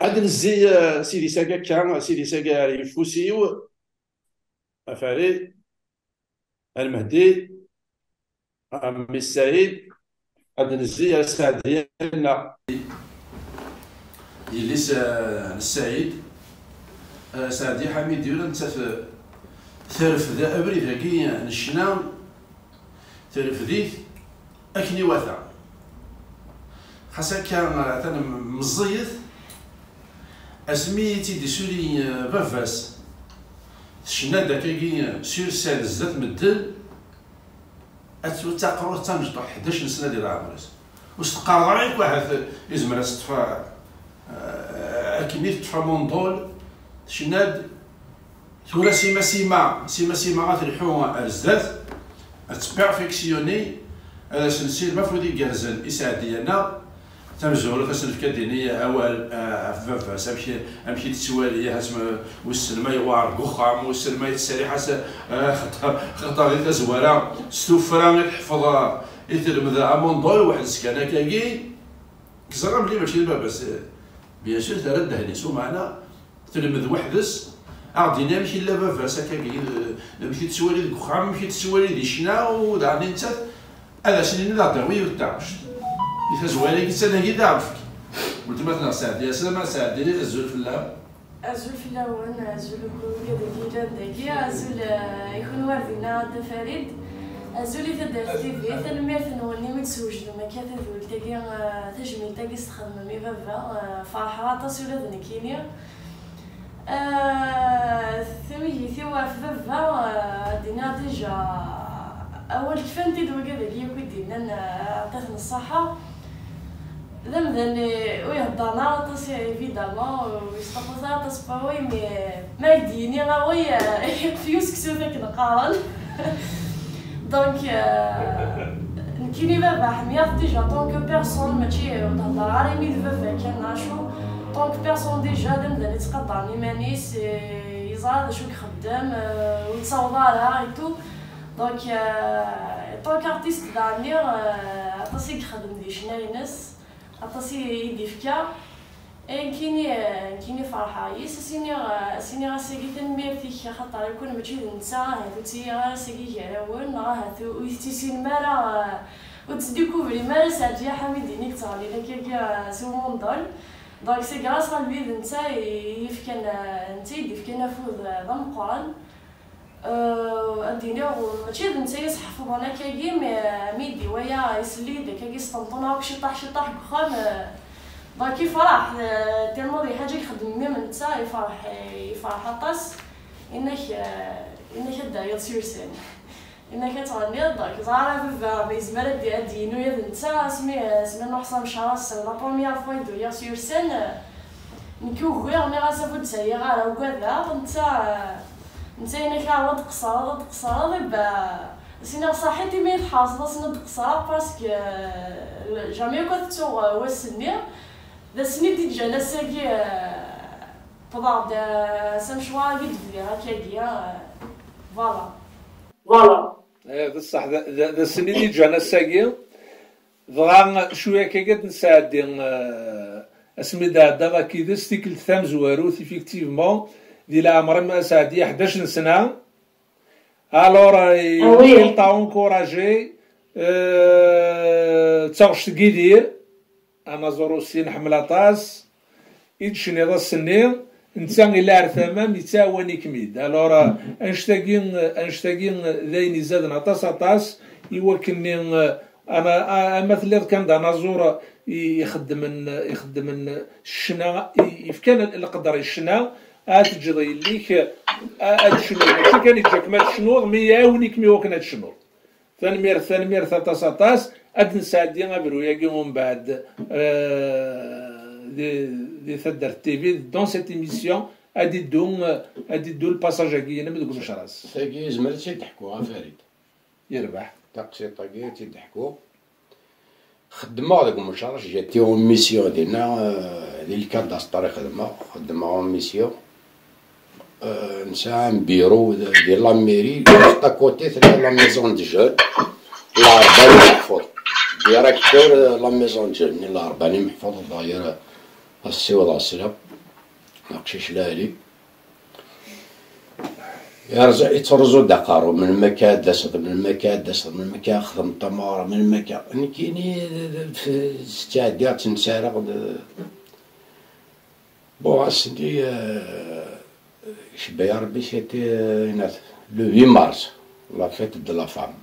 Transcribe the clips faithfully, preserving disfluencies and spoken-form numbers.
Ad nezzi, eh, s idis-agi akka, s idis-agi ar yeffus-iw, a Farid, a Lmehdi, a mmi Saɛid, ad nezzi ar Saɛdiya-nneɣ. Yelli-s, eh, n Saɛid, eh, Saɛdiya Ḥamidi, ula nettat, eh, terfed abrid-agi n ccna, terfed-it akken iwata. Xas akka, eh, atan meẓẓiyet, asmi i tt-id-isuli, eh, baba-s, tecna-d akkagi, eh, sur scène zdat medden, ad tw-, taqrurt d tamecṭuḥt, ḥdac n sna di leɛmer-is. Ur s-teqqareḍ ara yakk ahat izmer ad s-teṭṭef, eh, akken i teṭṭef amundul, tecna-d, tura sima sima, sima sima ad telḥu ar zdat, ad tperfeksiyuni, ad as-nessirem afud igerrzen i Saɛdiya-nneɣ. Tamezwarut, ad as-nefk ad d-ini awal, ah, ɣef baba-s, amek, amek i d-tettwali, ahat ma, wissen ma yewɛer deg uxxam, wissen ma yettserriḥ-as, ah, xaṭer, xaṭer di tazwara, s tuffra i teḥfeḍ, ah, i telmed amundul, weḥd-s kan akkagi, ẓriɣ belli mačči d baba-s, eh, bien sûr, terra ddehn-is, umeɛna, telmed weḥd-s, a ɣ-d-yini amek yella baba-s akkagi, d, d amek i tettwali deg uxxam, amek i tettwali di ccna, u daɣen i nettat, ad as-nini d aɣ-d-awi yiwet taɣect. Di tazwara-agi, d tanagi d aɣ-d-fek. Weltma-tneɣ Saɛdiya, aslama Saɛdiya, azul fell-am. Azul fell-awen, azul i kunwi dagi yellan dagi, azul, eh, i kunwi ar dinna a Dda Farid, azul i Taddart T V, tanemmirt-nwen imi d-twejdem akka tadwilt-agi, eh, tajmilt-agi s-txedmem i baba, eh, ferḥeɣ aṭas ula d nekkini. Eh, tamegit-iw ɣef baba, eh, ad d-iniɣ déjà, awal kfan-t-id wigad-agi akk i d-yennan, eh, yeɛṭi-ten ṣṣeḥḥa. D amdan, eh, ur ihedder ara aṭas, évidemment, ur yesṭuqqut ara aṭas n wawal, mais, eh, ma ak-d-yini awal, eh, iqef-iyi useksut akken qqaren. Donc, euh, nekkini baba ḥmiɣ-t déjà tant que personne, mačči ur thedder ara imi d baba kan, acu, tant que personne déjà d amdan yettqadaren iman-is, eh, yeẓra d acu i ixeddem, eh, ur yettaweḍ ara et tout. Donc, euh, tant qu'artiste daɣen, eh, aṭas i yexdem di ccna-ines, aṭas i, i d-ifka. Eh, nekkini, eh, nekkini ferḥeɣ yis. As-iniɣ, eh, as-iniɣ ass-agi tanemmirt-ik, axaṭer i kun mačči d netta, ahat ur ttiliɣ ara ass-agi gar-awen, neɣ ahat ur, ur yi-tettissinem ara, eh, ur tettdikuvrim ara Saɛdiya Ḥamidi-nni i yettɣennin akkagi, eh, s umundol. Donc, c'est grâce à lui, d netta i, i yefkan, eh, netta i d-ifkan afud, eh, d ameqqran. Euh, ad d-iniɣ, mačči d netta i yesḥefḍen akkagi, mais, euh, mi d-iwala isell-iyi-d akkagi s ṭenṭun akk ciṭaḥ ciṭaḥ deg uxxam, euh, donc yefreḥ, euh, tellement d lḥaǧa i ixeddem même netta, yefreḥ, yefreḥ aṭas. Inna-k, euh, inna-k ad d-tawiḍ sur scène. Inna-k ad tɣenniḍ, donc ẓer ara baba ma yezmer ad d-, ad d-yini ula d netta, asmi, euh, asmi nruḥ s amecras, la première fois i d-uliɣ sur scène, euh, nekk ugiɣ, nniɣ-as afud ur d-ttawiɣ ara, ugadeɣ, netta, euh, Netta yenna-k aɛwa ad tqeṣreḍ, ad tqeṣreḍ, ibba. As-iniɣ ṣaḥit imi i tḥerṣeḍ ass-nni ad d-qeṣreɣ, parce que, euh, jamais akk ad tettuɣ, euh, wass-nni. D ass-nni i d-iǧǧan ass-agi, euh, wwḍeɣ-d, euh, s amecwar-agi d-bdiɣ akkagi, euh, voilà. Voilà. Eh, d ṣṣeḥ, d, d, d ass-nni i d-iǧǧan ass-agi. Dɣa cwiya akka ad nesɛeddi, eh, asmi d-ɛeddaɣ akid-s tikkelt tamezwarut, effectivement, di leɛmer-im a Saɛdi ḥdac n sna. Alors, eh, ah oui, il t'a encouragé, eh, d taɣect n Yidir, anaẓur ussi nḥemmel aṭas. I d-tecniḍ ass-nni, netta ila ar tama-m, yettɛawan-ikem-id. Alors, euh, annect-agi, euh, annect-agi, euh, d ayen izaden aṭas, aṭas, i wakken-nni, euh, ama, a-, ama telliḍ kan d anaẓur, euh, i, ixeddmen, euh, ixeddmen, euh, ccna, i, ifkan lqedr i ccna, ad teǧǧeḍ yelli-k, euh, a-, ad tecnu. Mačči kan yeǧǧa-kem ad tecnuḍ, mi iɛawen-ikem i wakken ad tecnuḍ. Tanemmirt, tanemmirt aṭas, aṭas. Ad d-nesɛeddi abru-agi umbeɛd, eh, di, di Taddart T V, dans cette émission, ad iddu, ad iddu le passage-agi inem deg umecras. Tagi yezmer ad tt-id-ḥkuɣ, a Farid. Yerbeḥ. Taqsiṭ-agi ad tt-id-ḥkuɣ. Xeddmeɣ deg umecras, j'étais en mission dinna, eh, di lkadasṭer i xedmeɣ, xeddmeɣ en mission. Euh, nesɛa un bureau de, de la mairie, juste à côté, c'est la maison de jeunes. Lɛerban Meḥfud. Directeur, euh, la maison de jeunes. Lɛerban Meḥfud, d'ailleurs, euh, ad s-siwḍeɣ sslam. Aqcic lɛali. Yerẓa, yettruẓu-d aqerru, melmi akka ad d-taseḍ, melmi akka ad d-taseḍ, melmi akka ad xedmeḍ tameɣra, melmi akka. Nekkini, d-, d-, d-, ttɛeddiɣ, ttnsareɣ, d-, bon, ass-nni, euh, cebba ya Rebbi, c'était, euh, le huit mars, la fête de la femme.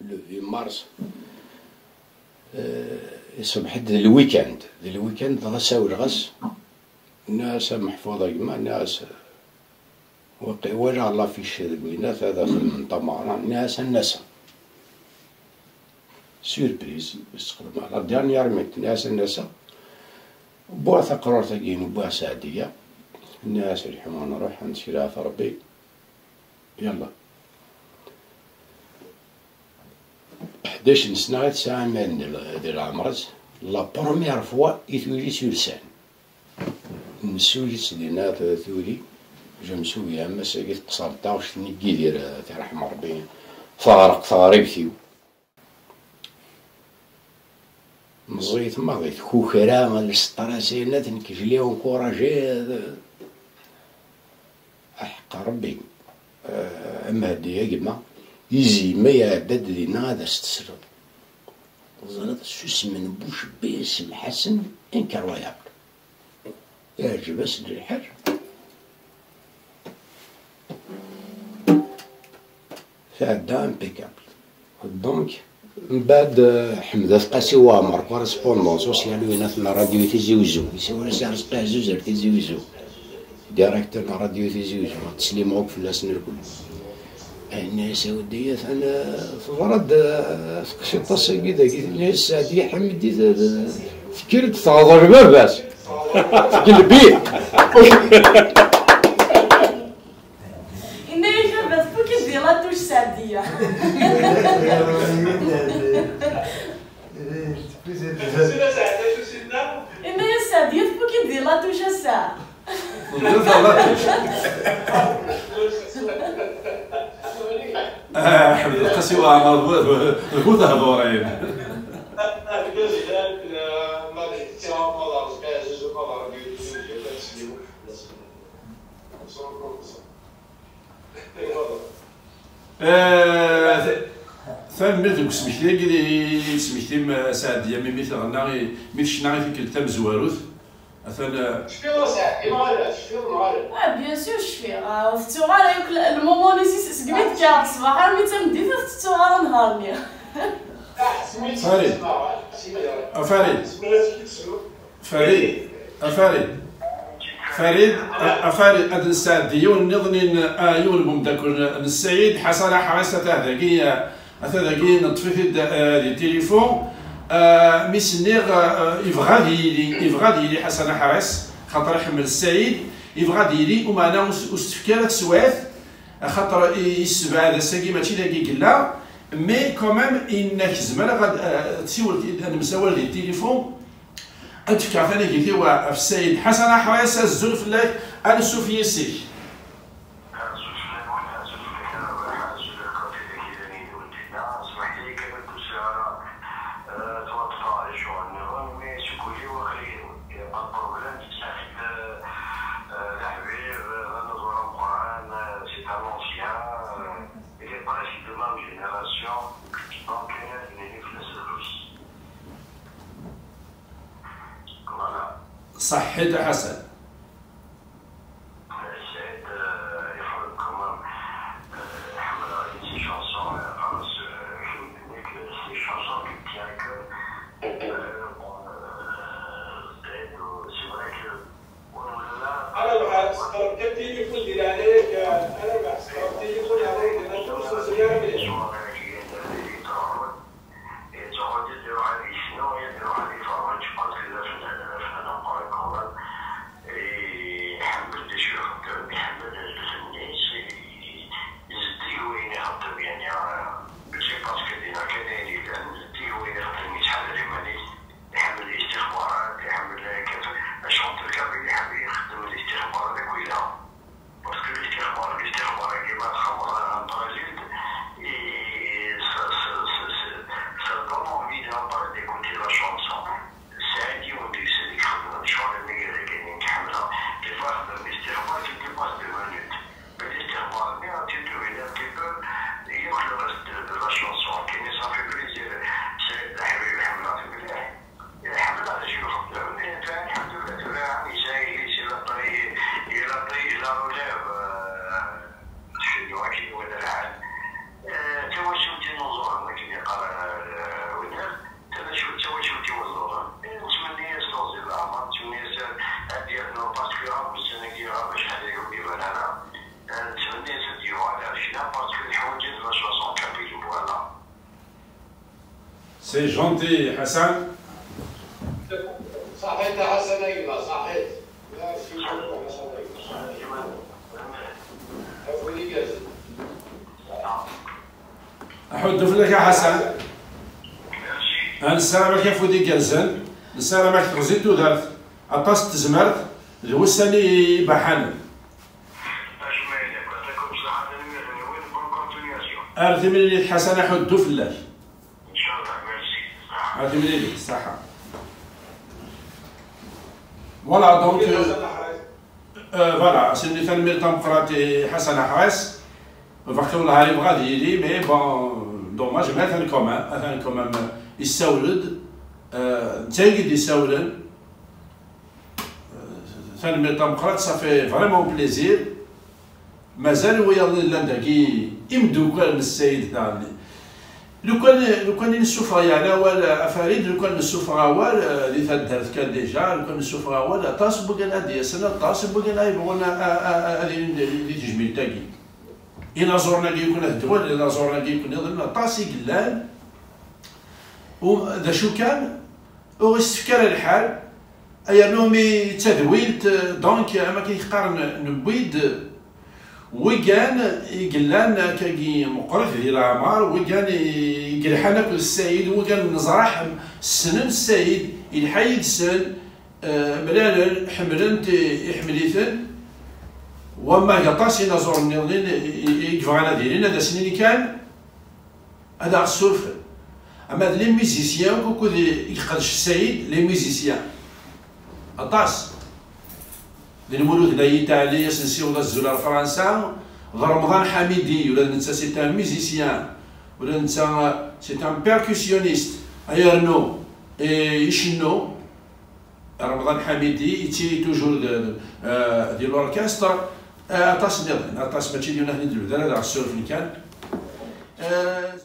Le huit mars, euh, iṣbeḥ-d d le week-end. D le week-end, dɣa sawleɣ-as, nniɣ-as, a Meḥfuḍ, a gma, nniɣ-as, waqi walaɣ l'affiche deg winat ad xedmen tameɣra, nniɣ-as, a Nna Sa. Surprise, ur s-xedmeɣ la dernière minute, nniɣ-as, a Nna Sa, wwiɣ taqrurt-agi, wwiɣ Seɛdiya, nniɣ-as, lḥu ad nruḥ, ad nettkel ɣef Rebbi. Yalla. Ḥdac n sna i tesɛa imir-nni di leɛmer-is, la première fois i tuli sur scène. Nessuli-tt dinna, t-, tuli, je me souviens, ass-agi teqṣer-d taɣect-nni n Yidir, eh, tirḥem Rebbi, teɣreq teɣribt-iw. Meẓẓiyet maḍi, tkukra, le stress, yenna-t nekk, je l'ai encouragé, eh, aḥeqq Rebbi, eh, a Mehdi, a gma, izi ma iɛedda-d dinna ad as-tesleḍ. Teẓriḍ, susmen bucebbi, semḥasen, incroyable. Iɛǧeb-asen lḥal. Tɛedda impeccable. Donc, mbeɛd, eh, Ḥemdat Qasi Waɛmer, correspondant social, winat n la radio Tizi Uzzu, isawel-as i Arezqi Ɛzuz ar Tizi Uzzu, directeur n la radio Tizi Uzzu, ad teslimeɣ akk fell-asen lkul. Yenna-yas, a weddi, atan, eh, teḍra-d, eh, teqciṭ ass-agi dagi, tenna-yas Seɛdiya Ḥamidi, eh, tekker-d teɣder baba-s. Tgelbi. Yenna-yas baba-s, tfuk-id di la touche Seɛdiya. Yenna-yas Seɛdiya, tfuk-id di la touche ass-a. Teddiḍ ɣer la touche. Ah, Ḥmed Qasi Waɛmer, d bu, d bu, d bu tehdurin. Eh, t-, tanemmirt deg usmekti-agi i tesmektim, eh, Seɛdiya, mi, mi tɣenna, i, mi tecna i tikkelt tamezwarut. Atan, eh, cfiɣ ur sɛeddiɣ ara, cfiɣ neɣ ala? Ah, bien sûr, cfiɣ. Ah, ur tettuɣ ara yakk l-, lmumuni s-, segmi d-kkreɣ ṣṣbeḥ armi d tameddit, ur tettuɣ ara nehar-nni. Ah, Farid. A Farid. Farid. A Farid. Farid, a, a Farid, ad nesɛeddi yiwen nniḍen n, a, yiwen n umeddakel n Saɛid, Ḥasan Aḥris, ata dagi, a, ata dagi, neṭṭef-it-id, a, di tilifun. A, mi s-nniɣ, a, a, yebɣa ad yili, yebɣa ad yili Ḥasan Aḥris, xaṭer iḥemmel Saɛid, yebɣa ad yili, umeɛna ur s-, ur s-tefki ara teswiɛt, axaṭer i, yessebɛed ass-agi mačči dagi i yella, mais quand même, yenna-k zemreɣ ad, a, ad tsiwel, ad nemsawal di tilifun, ad d-fkeɣ tanagit-iw ɣef Sayid Ḥasan Aḥris, azul fell-ak, ansuf yis-k. Azul fell-awen, azul fell-ak a Rabaḥ, azul akk ɣef yidaynin-inu n dinna. Smeḥ-iyi kan ur d-usiɣ ara, eh, ttwaṭṭfeɣ di ccɣel nniḍen, mais seg wul-iw aql-i, pas de problème, tesɛid, eh, eh, leḥbib, eh, d anaẓur ameqqran, eh, c'est un ancien, eh, il est presque de ma génération, donc, eh, ad nini fell-as lḥus. Voilà. Ṣaḥḥit a Ḥasan. Saïd, euh, il faut quand même, euh, ḥemmleɣ-itt ces chansons, euh, parce que, euh, c'est des chansons qui tiennent que, euh, bon, euh, Saïd, euh, c'est vrai que, voilà. Ara bɣa sqerb kan tilifun di leɛnaya-k, ara bɣa sqerb tilifun, ara bɣa sqerb tilifun. Yettɛuḍ ad iruḥ ad yecnu, ad iruḥ ad iferreǧ, parce que d afennan, d afennan ameqqran, meqqren. C'est gentil, Hassan. صحيت حسن، ايوه صحيت. Merci beaucoup حسن، ايوه. Aḥuddu fell-ak a Ḥasan. Ad nessaram-ak afud igerrzen, nessaram-ak teɣzi n tudert, aṭas n tezmert d wussan ibaḥanen. Ar timlilit Ḥasan, aḥuddu fell-ak. Ar timlilit, ṣaḥa. Voilà, donc, euh, euh, voilà, c'est une famille temporate et Hassan Ahres. Baqi والله يبغى ad yili, mais bon, dommage, mais atan quand même, atan quand même, yessawel-d, euh, d tagi d-yessawlen. Tanemmirt tameqqrant, ça fait vraiment plaisir. Mazal wiyaḍ llan dagi imeddukal n Ssayed daɣen. Lukan, lukan i nessufeɣ yeɛni awal a Farid, lukan nessufeɣ awal, eh, di taddart kan déjà, lukan nessufeɣ awal, aṭas n wiggan ad d-yasen, aṭas n wiggan ay yebɣun a, a, a, a, ad ilin di, di tejmilt-agi. Inaẓuren-agi yakk ad d-walen, inaẓuren-agi yakk nniḍen, aṭas i yellan. U d acu kan, ur ɣ-yessefk ara lḥal, yernu mi d tadwilt, donc, am akken i qqaren, newwi-d wiggan i yellan akkagi meqqret di leɛmer, wiggan i yelḥan akked Ssayed, wiggan neẓra ḥem-, ssnen Ssayed, yelḥa yid-sen, eh, mlalen, ḥemmlen-t, iḥemmel-iten. Wamma aṭas inaẓuren nniḍen i, i, i yebɣan ad ilin, ad asen-nini kan, ad aɣ-ssurfen. Ama d les musiciens akk ukud i yeqdec Ssayed, les musiciens. Aṭas. D Lmulud Nayi Taɛli, ad s-nsiweḍ azul ar Fransa, d Remḍan Ḥamidi, ula d netta c'est un musicien, ula d netta c'est un percussionniste, ay yernu, eh, icennu. Remḍan Ḥamidi yettili toujours de, de, euh, di l'orchestre, euh, aṭas nniḍen, aṭas, mačči d yiwen ad ten-id-lebder, ad aɣ-ssurfen kan. Euh,